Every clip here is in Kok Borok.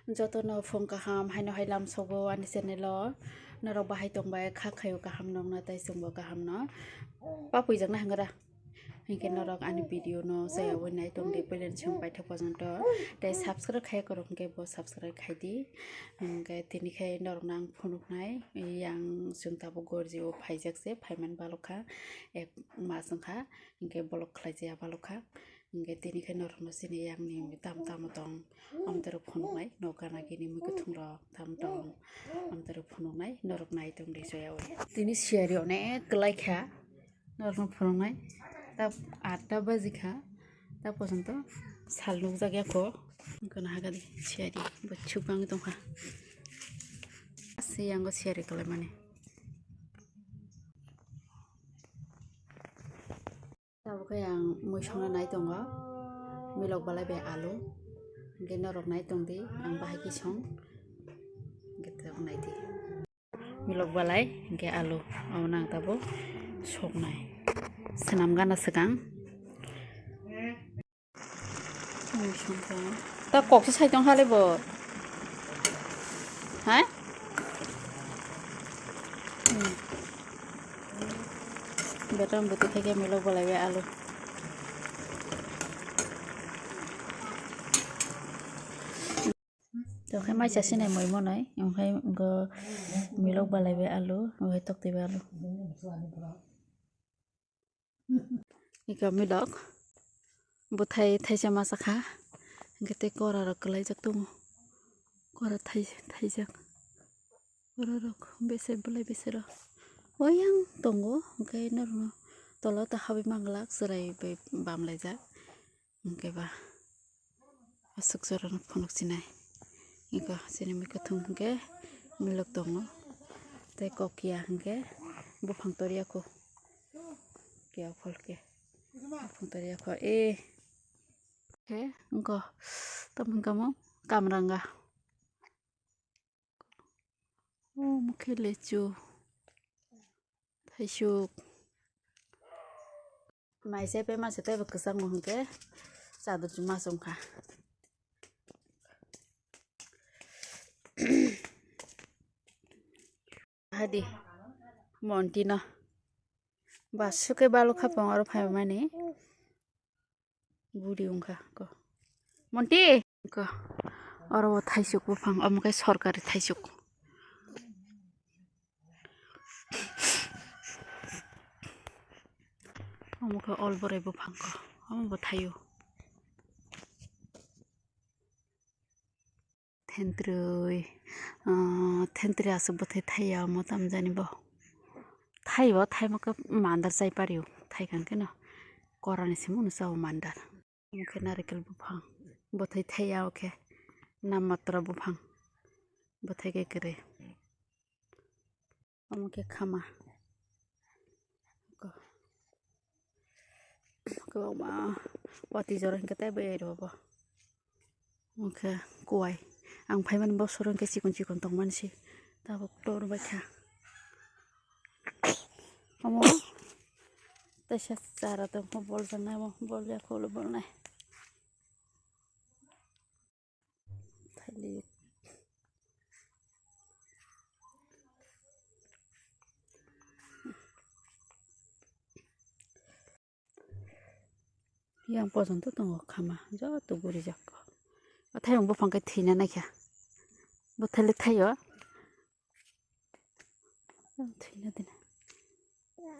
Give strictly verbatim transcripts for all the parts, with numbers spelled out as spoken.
Jotono phung kaham, haino hai lam sogo ani channel o. Norok bahai tongbai kha khaio kaham nokna tei chwngbo kaham no. Papui jakna hangra. Hinkhe norok ani video no chayawui nai tongdi puilani chwng paithak pojonto. Tei subscribe khaiya korok hinkhe bo subscribe khaidi. Hinkhe tini khe norokno ang phunuknai, yang chwng tabuk gorjio phaijak se, phaimani balokha ek mas wngkha, hinkhe bolok khlaijaya balokha. Hinkhe tini khe norokno chini yangni tamo tamo tong, amtwrwk phunuknai, nok gana gini mui kwthwng rok tamo tong, amtwrwk phunuknai, norok nai tongdi chayawui. Tini siyari onek kwlai kha, norokno phunuknai, ta atta baji kha, ta pojonto sal nukjak ya kho, gana hagadi siyari bo chuk bangwi tongkha, se yango siyari kwlaimani. Tabuk khe ang mui songna nai tongo, milok balai bai alu, hinkhe norok nai tongdi, ang bahai khe song, hinkhe tabuk naidi. Milok balai hinkhe alu, abono ang tabuk soknai, swnam gana swkang. Ta kok se sai tong hale bo. Ha? Hmm. Beton buti khe milok balai bai alu. Tokhe mai cha sinai moi monoi, omohai go milok balai bai alu, omohai tokti bai alu. Ika milok bwthai thaisa masa kha, hinkhe tei kora rok kwlaijak tongo, kora thai thaijak, kora rok bese belai bese rok oyang tongo, hinkhe norokno tola o ta habwi manglak chwrai bai bam laijak, hinkhe ba aswk jorano phunuk sinai, iko chini mui kwthwng hinkhe milok tongo, tei kok kiya hinkhe buphang toriya kho. Khe ophol khe. Buphang toriya kho e. Khe wngkha tamo wngkha mo kamranga. Omo khe lechu, thaisuk. Mai se pe masa tei bo kwchangma hwnkhe chaduk chuma chwngkha. Hadi Monti no. Ba suke balok kha pang oro phaimani. Buri wngkha ko. Monti ko. Oro bo thaisuk buphang, omo khe sorkari thaisuk. Omo khe olborai buphang ko. Omo bo thaio. Thentrwi, ah, thentrwi aswk bwthai thaiya omo tamjani bo. Thaibo thaima khe mandar chai pario, thaikan kheno korani simi uno chao mandar. Omo khe narikel buphang, bwthai thaiya o khe namatra buphang, bwthai khe kwrwi. Omo khe khama. Kwbangma watwi jora hinkhe tei bai rw bo. Omo khe kuwai. Ang phaimani bosor hinkhe chikon chikon tongmani se. Tabuk tor bai kha. Omo teisa chara tongkha boljaknai omo, bolya kholo bolnai. Thailik. Yang pojonto tongo khama, joto gurijak. Athai ang buphang khe thwina naikha. Bwthai le thaio. Thwina dina.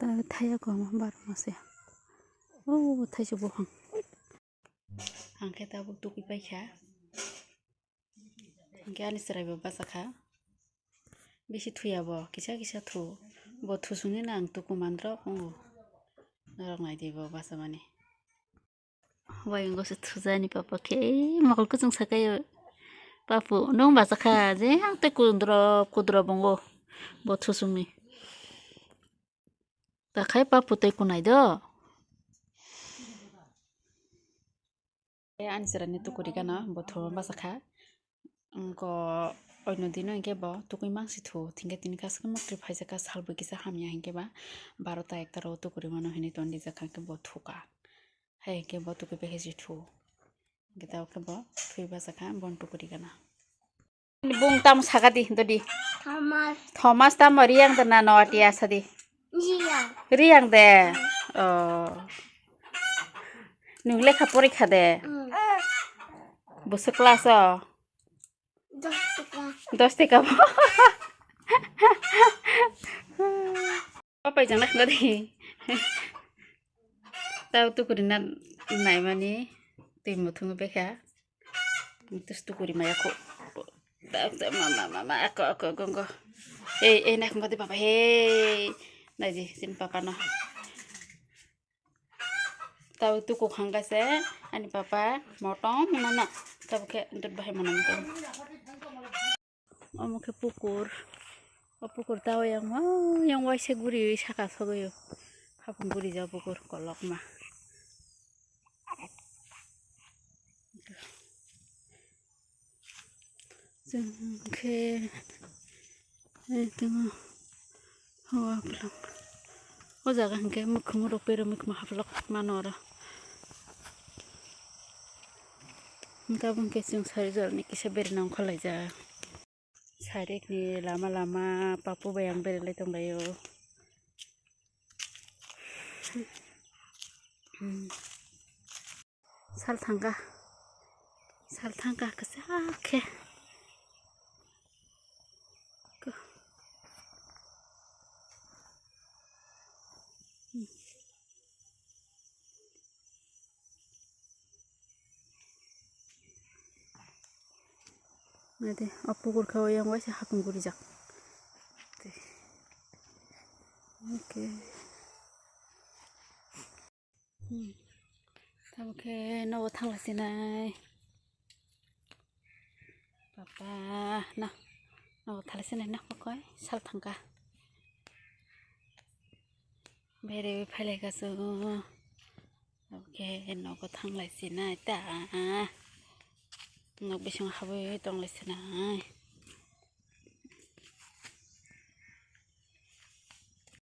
Ta thaiya koma bar mase. O thaisuk buphang. Ang khe tabuk tukui paikha. Hinkhe ani chwrai bo bachakha. Bisi thuya bo, kisa kisa thu. Bo thusuni no ang tuku mandrok wngo. Norok naidi bo bachamani. Wayungo se thujani papa khe, ei mokol kwchwng sakai. Papu, nwng bachakha, je ang tei kudrop kudrop wngo. Bo thusungni. Takhai papu tei kunai do. Ani chwraini tukuri gana bo thuma bachakha. Wngkha oino dino hinkhe bo tukui mangsi thu. Hinkhe tini kaisa mukti phaijak kha, salbui kisa hamya hinkhe ba barota ekta ro tukuri mano hinwi tongdi jakha hinkhe bo thuka. Hai hinkhe bo tukui bai khe se thu. Hinkhe tabuk khe bo thui bachakha, bono tukuri gana. Bung tamo saka di, dodi. Thomas. Thomas tamo Riang de na Noatia sadi? Riang. Riang de. Oh. Nung lekha porikha de? Mm. Bwswk class o? Dos teka. Dos teka bo. Papai jang na khna di. Tau tukuri na naimani twi muthung bekha. Tus tukuri maya ko. Tau tau mama mama ako ako gongo. Ei ei na khna di papa, hey. Naidi sin papa no. Tau tuku khangka se ani papa motong mwnano. Tabo khe dut bahai mwnam tong. Omo khe pukur. O pukur tao yang, yang waisa guri saka sogwi o. Hapung guri ja pukur kolokma. Chwng khe, eh, tamo hoa phlak. O jaga hinkhe mukhung rok pero mukhung haplok mano oro. Hinkhe abo hinkhe chwng sari jorani kisa berana ongkhorlaijak. Sarik ni lama lama papu bai ang beralai tonglaio. Hmm. Sal thangkha. Sal thangkha kwchak khe. Naidi, o pukur khe o yang waisa hapung gurijak. Okay. Hmm. Tamo khe nogo thangla sinai. Papa, na, nogo thangla sinai na kokoi sal thangkha. Bere phailai kasu. Okay, nogo thanglai sinai ta. Nok bising habwi tonglai sinai.